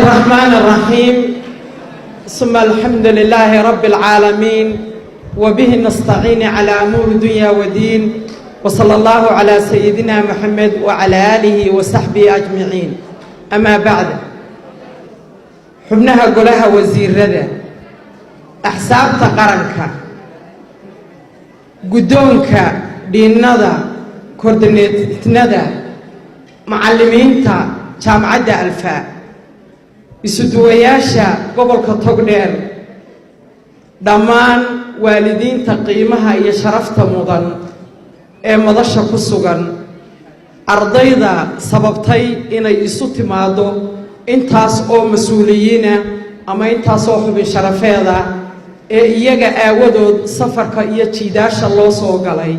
الرحمن الرحيم، ثم الحمد لله رب العالمين، وبه نستعين على أمور الدنيا والدين، وصلى الله على سيدنا محمد وعلى آله وصحبه أجمعين، أما بعد. Xubnaha golaha wasiirada, axsaabta qaranka, guddoonka dhiinada, koordineetnada, macallimiinta Jaamacadda Alfa, isuduwayaasha gobolka Togdheer, dhammaan waalidiinta qiimaha iyo sharafta mudan ee madasha ku sugan, ardayda sababtay inay isu timaaddo intaas oo mas-uuliyiina ama intaas oo xubin sharafeeda ee iyaga aawadood safarka iyo jiidaasha loo soo galay,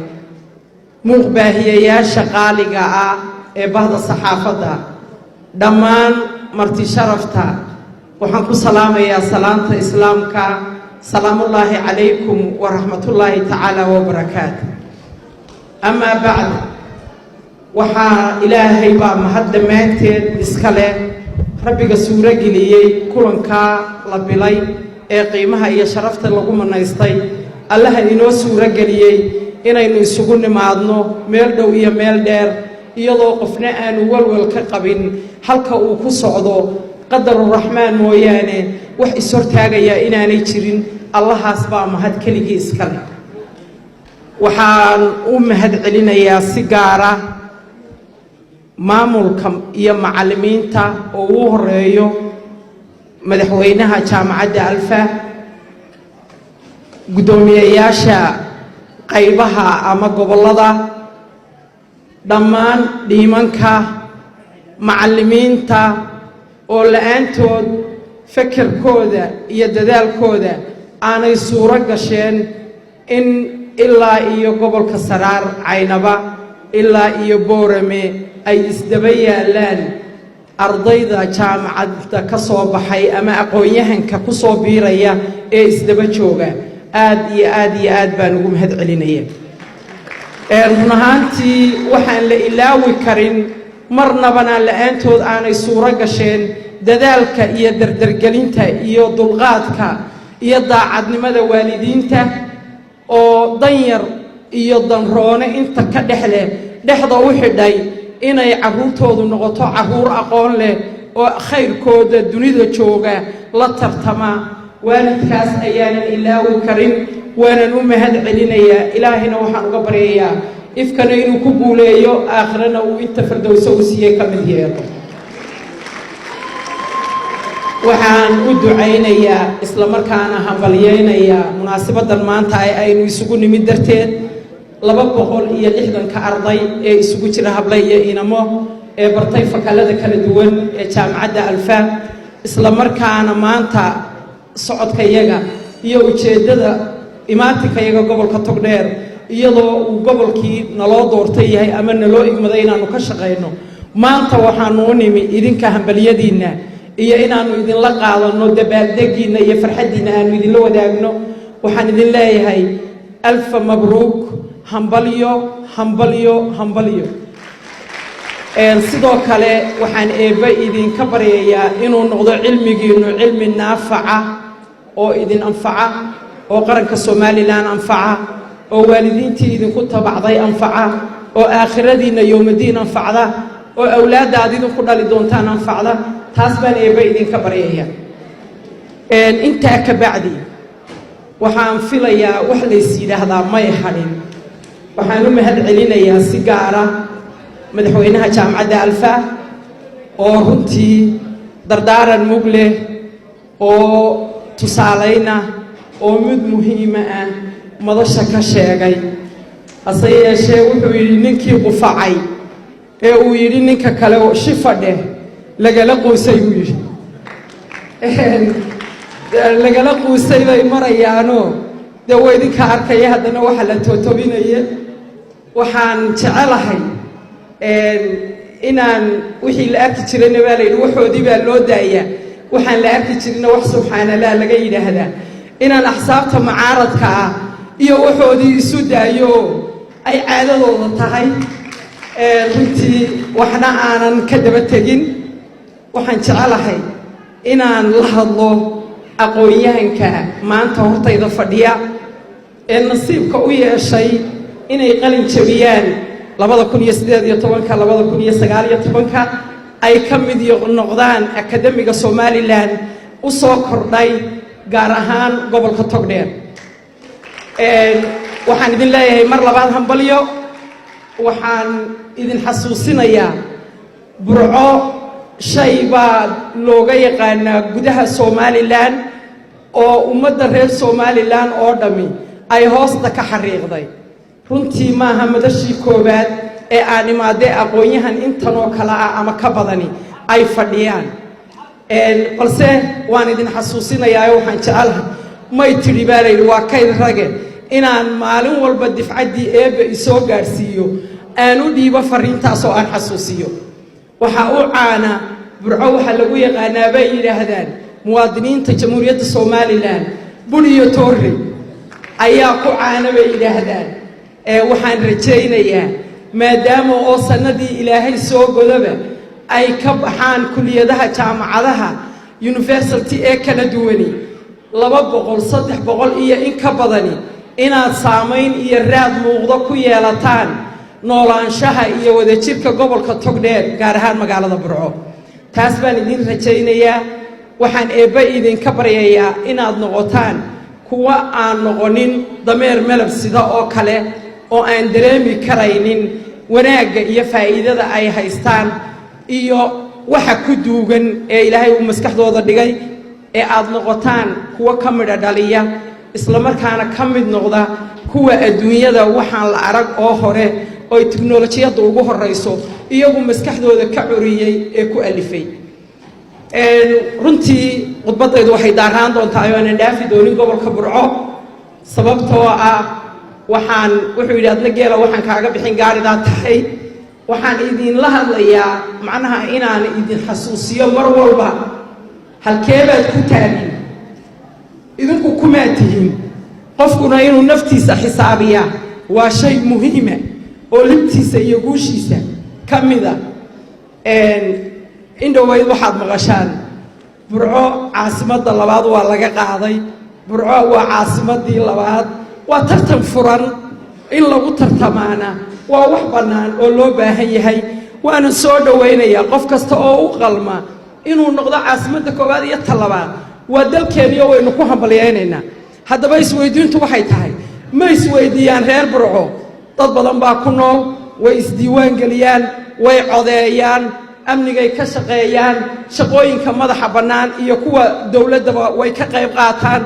muuqbaahiyayaasha qaaliga ah ee bahda saxaafadda, dhammaan marti sharafta, waxaan ku salaamayaa salaanta Islaamka: salaamullaahi calaykum waraxmatullaahi tacaala wabarakaatu. Amaa bacd, waxaa Ilaahay baa mahad dhammaanteed iska leh, Rabbiga suuro geliyey kulankaa la bilay ee qiimaha iyo sharafta lagu manaystay. Allaha inoo suuro geliyey inaynu isugu nimaadno meel dhow iyo meel dheer, iyadoo qofna aanu walwal ka qabin halka uu ku socdo, qadaruraxmaan mooyaane wax is-hortaagayaa inaanay jirin. Allahaas baa mahad keligii iska leh. Waxaan u mahad celinayaa si gaara maamulka iyo macallimiinta oo ugu horeeyo madaxweynaha Jaamacadda Alfa, guddoomiyeyaasha qaybaha ama gobollada, dhammaan dhiimanka macallimiinta oo la-aantood fekerkooda iyo dadaalkooda aanay suuro gasheen in ilaa iyo gobolka Saraar, Caynaba, ilaa iyo Boorame ay isdaba yaallaan ardayda jaamacadda ka soo baxay ama aqoon-yahanka ku soo biiraya ee isdaba jooga. Aad iyo aad iyo aad baan ugu mahad celinaya. Run ahaantii, waxaan la ilaawi karin marnabana la-aantood aanay suuro gasheen dadaalka iyo dardargelinta iyo dulqaadka iyo daacadnimada waalidiinta oo danyar iyo danroone inta ka dhex leh dhexda u xidhay inay carruurtoodu noqoto carruur aqoon leh oo khayrkooda dunida jooga la tartama. Waalidkaas ayaanan ilaawi karin, waanan u mahad celinayaa. Ilaahayna waxaan uga baryayaa ifkana inuu ku guuleeyo, aakhirana uu inta Fardowso uu siiyey ka mid yeelo. Waxaan u ducaynayaa, islamarkaana hambalyaynayaa munaasabaddan maanta ee aynu isugu nimid darteed, 260-ka arday ee isugu jira hable iyo inamo ee bartay fakalada kala duwan ee Jaamacadda Alfa, islamarkaana maanta socodkayaga iyo ujeeddada imaatinkayaga gobolka Togdheer, iyadoo uu gobolkii naloo doortay yahay ama naloo igmaday inaannu ka shaqayno, maanta waxaanu u nimi idinka hambalyadiinna iyo inaannu idinla qaadanno dabaaldegiinna iyo farxaddiinna aanu idinla wadaagno. Waxaan idin leeyahay alfa mabruuk, hambalyo, hambalyo, hambalyo. Sidoo kale waxaan Eebbe idinka baryayaa inuu noqdo cilmigiinnu cilmi naafaca oo idin anfaca, oo qaranka Somaliland anfaca, oo waalidiintii idinku tabacday anfaca, oo aakhiradiinna yowmadiin anfacda, oo awlaadda aad idinku dhali doontaan anfacda. Taas baan Eebbe idinka baryaya. Intaa ka bacdi, waxaan filayaa wax lays yidhaahdaa may hadhin. Waxaan u mahad celinayaa si gaara madaxweynaha Jaamacadda Alfa oo runtii dardaaran mug leh oo tusaalayna oo mid muhiima ah madasha ka sheegay. Hase yeeshee, wuxuu yidhi ninkii qufacay ee uu yidhi ninka kale shifa dheh, lagala quusay buu yidhi. Lagala quusay bay marayaanoo dee waa idinka arkaya. Haddana waxa la tootobinaya, waxaan jecelahay inaan wixii la arki jirayna baa la yidhi waxoodii baa loo daayaa, waxaan la arki jirina wax subxaanallah laga yidhaahdaa, inaan axsaabta mucaaradka ah iyo waxoodii isu daayo ay caadadooda tahay. Runtii waxna aanan ka daba tegin. Waxaan jecelahay Inaan la hadlo aqoon-yahanka maanta hortayda fadhiya ee nasiibka u yeeshay inay qalin jabiyaan 2018-ka, 2019-ka, ay ka mid noqdaan akademiga Somaliland u soo kordhay, gaar ahaan gobolka Togdheer. Waxaan idin leeyahay mar labaad hambalyo. Waxaan idin xasuusinayaa, Burco shay baa looga yaqaanaa gudaha Somaliland oo ummadda reer Somaliland oo dhammi ay hoosta ka xariiqday. Runtii maaha madashii koowaad ee aan imaadee aqoon-yahan intan oo kale ah ama ka badani ay fadhiyaan, balse waan idin xasuusinayaa. Waxaan jecelahay, may tidhi baa layidhi waa kayd rage, inaan maalin walba difcaddii Eebbe isoo gaadhsiiyo aan u dhiibo fariintaas oo aan xasuusiyo. Waxaa u caana Burco, waxaa lagu yaqaanaa bay yidhaahdaan muwaadiniinta Jamhuuriyadda Somaliland, bur iyo toorre ayaa ku caana bay yidhaahdaan. Waxaan rajaynayaa, maadaama oo sannadii Ilaahay soo godaba ay ka baxaan kuliyadaha jaamacadaha university ee kala duwani 200, 300 iyo in ka badani, inaad saamayn iyo raad muuqdo ku yeelataan noolaanshaha iyo wadajirka gobolka Togdheer, gaar ahaan magaalada Burco. Taas baan idin rajaynayaa. Waxaan Eebbe idinka baryayaa inaad noqotaan kuwa aan noqonin dameer melab sida oo kale oo aan dareemi karaynin wanaagga iyo faa'iidada ay haystaan iyo waxa ku duugan ee Ilaahay uu maskaxdooda dhigay, ee aad noqotaan kuwo ka midha dhaliya, islamarkaana ka mid noqda kuwa adduunyada waxaan la arag oo hore oy tiknolojiyadda ugu horrayso iyagu maskaxdooda ka curiyey ee ku alifay. Runtii khudbaddaydu waxay daaraan doontaa oo aanan dhaafi doonin gobolka Burco, sababtoo ah waxaan wuxuu yidhi adna geela waxaan kaaga bixin gaaridaa tahay. Waxaan idinla hadlayaa macnaha inaan idin xasuusiyo mar walba halkee baad ku taagin, idinku kumaa tihiin. Qofkuna inuu naftiisa xisaabiyaa waa shay muhiima oo libtiisa iyo guushiisa ka mida. Indhoweyd waxaad maqashaan Burco caasimadda labaad waa laga qaaday, Burco waa caasimaddii labaad. Waa tartan furan, in lagu tartamaana waa wax bannaan oo loo baahan yahay, waana soo dhowaynayaa qof kasta oo u qalma inuu noqdo caasimadda koowaad iyo ta labaad. Waa dalkeeniyo waynu ku hambalyaynaynaa. Haddaba isweydiintu waxay tahay, ma isweydiiyaan reer Burco? Dad badan baa ku nool, way isdiiwaan geliyaan, way codeeyaan, amnigay ka shaqeeyaan, shaqooyinka madaxa bannaan iyo kuwa dowladdaba way ka qayb qaataan.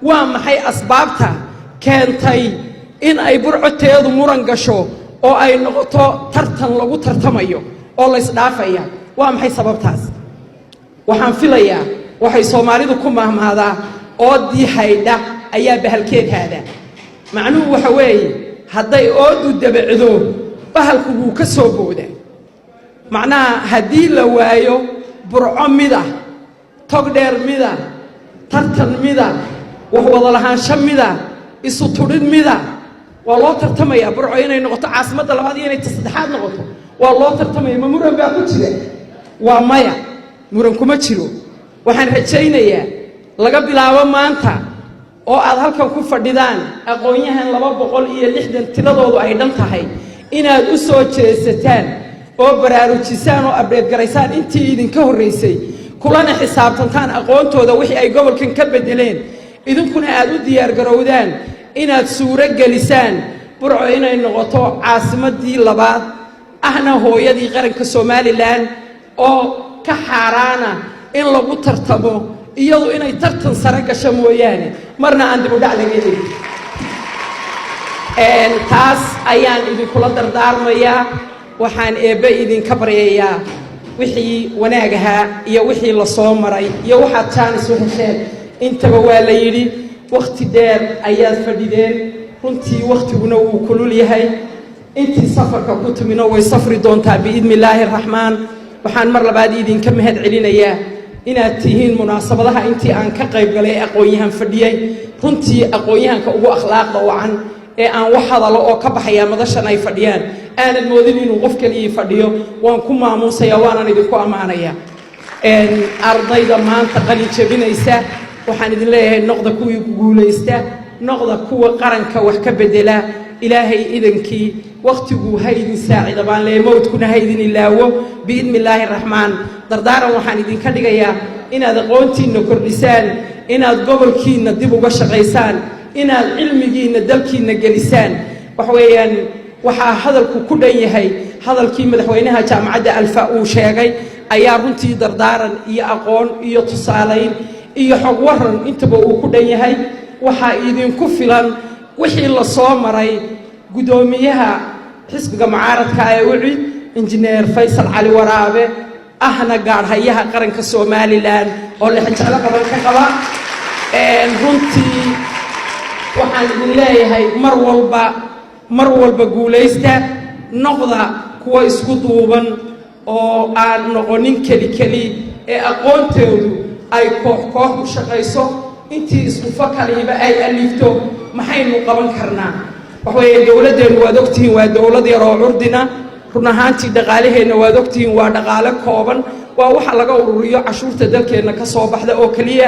Waa maxay asbaabta keentay in ay Burcoteedu muran gasho oo ay noqoto tartan lagu tartamayo oo laysdhaafaya? Waa maxay sababtaas? Waxaan filayaa waxay Soomaalidu ku mahmahdaa, "Oodii haydha ayaa bahalkeed haada." Macnuhu waxa weeye, hadday oodu dabacdo, bahalku wuu ka soo boodaa. Macnaha, haddii la waayo Burco mida, Togdheer mida, tartan mida, wax wada lahaansho mida, isu tudhid mida, waa loo tartamayaa. Burco inay noqoto caasimadda labaad iyo inay ta saddexaad noqoto waa loo tartamaya. Ma muran baa ku jira? Waa maya, muran kuma jiro. Waxaan rajaynayaa laga bilaabo maanta oo aad halkan ku fadhidaan aqoon-yahan 260 tiradoodu ay dhan tahay, inaad u soo jeesataan oo baraarujisaan oo update garaysaan intii idinka horraysay, kulana xisaabtantaan aqoontooda wixii ay gobolkan ka beddeleen, idinkuna aad u diyaargarowdaan inaad suuro gelisaan Burco inay noqoto caasimaddii labaad, ahna hooyadii qaranka Somaliland, oo ka xaaraana in lagu tartamo, iyadu inay tartan sare gasho mooyaane, marna aan dib u dhac laga helin. Taas ayaan idinkula dardaarmayaa. Waxaan Eebbe idinka baryayaa wixii wanaag ahaa iyo wixii la soo maray iyo waxaad jaanis u hesheen intaba. Waa la yidhi wakhti dheer ayaad fadhideen. Runtii wakhtiguna wuu kulul yahay, intii safarka ku timina way safri doontaa biidni illaahi araxmaan. Waxaan mar labaad idinka mahad celinayaa inaad tihiin munaasabadaha intii aan ka qayb galay ee aqoon-yahan fadhiyey, runtii aqoon-yahanka ugu akhlaaqda wacan ee aan wax hadalo oo ka baxayaa madashan ay fadhiyaan aanad moodin inuu qof keliyii fadhiyo. Waan ku maamuusaya, waanan idinku ammaanaya. Ardayda maanta qalin jebinaysa, waxaan idin leeyahay: noqda kuwii guulaysta, noqda kuwa qaranka wax ka bedela. Ilaahay idankii, wakhtigu ha idin saacida baan leeyahay, mowdkuna ha idin ilaawo, biidni illaahi raxmaan. Dardaaran waxaan idinka dhigayaa inaad aqoontiinna kordhisaan, inaad gobolkiinna dib uga shaqaysaan, inaad cilmigiinna dalkiinna gelisaan. Waxa weeyaan, waxaa hadalku ku dhan yahay hadalkii madaxweynaha Jaamacadda Alfa uu sheegay ayaa runtii dardaaran iyo aqoon iyo tusaalayn iyo xog waran intaba uu ku dhan yahay. Waxaa idinku filan wixii la soo maray guddoomiyaha xisbiga mucaaradka ee UCID, Injineer Faysal Cali Waraabe, ahna gaadhayaha qaranka Somaliland oo lexjeclo badan ka qaba. Runtii waxaan idin leeyahay, mar walba, mar walba guulaysta, noqda kuwa isku duuban oo aan noqonin keli keli, ee aqoontoodu ay koox koox u shaqayso, intii isku fakaliiba ay alifto maxaynu qaban karnaa. Waxa weeye, dowladdeennu waad ogtihiin, waa dowlad yar oo curdina. Run ahaantii dhaqaalaheenna waad ogtihiin, waa dhaqaale kooban, waa waxa laga ururiyo cashuurta dalkeenna ka soo baxda oo keliya.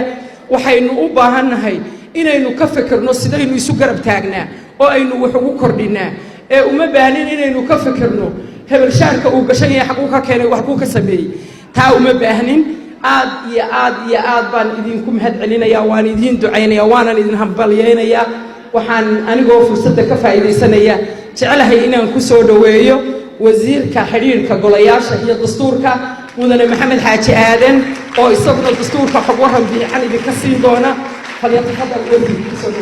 Waxaynu u baahannahay inaynu ka fekerno sidaynu isu garab taagnaa oo aynu wax ugu kordhinnaa, ee uma baahnin inaynu ka fekerno hebel shaarka uu gashan yahay xaguu ka keenay, wax kuu ka sameeyey. Taa uma baahnin. Aad iyo aad iyo aad baan idinku mahad celinayaa, waan idiin ducaynaya, waanan idin hambalyaynayaa. Waxaan anigoo fursadda ka faa'iidaysanaya jeclahay inaan ku soo dhoweeyo wasiirka xidhiidhka golayaasha iyo dastuurka, Mudane Maxamed Xaaji Aadan, oo isaguna dastuurka xog waran fiican idinka siin doona. فليتفضل wasiir.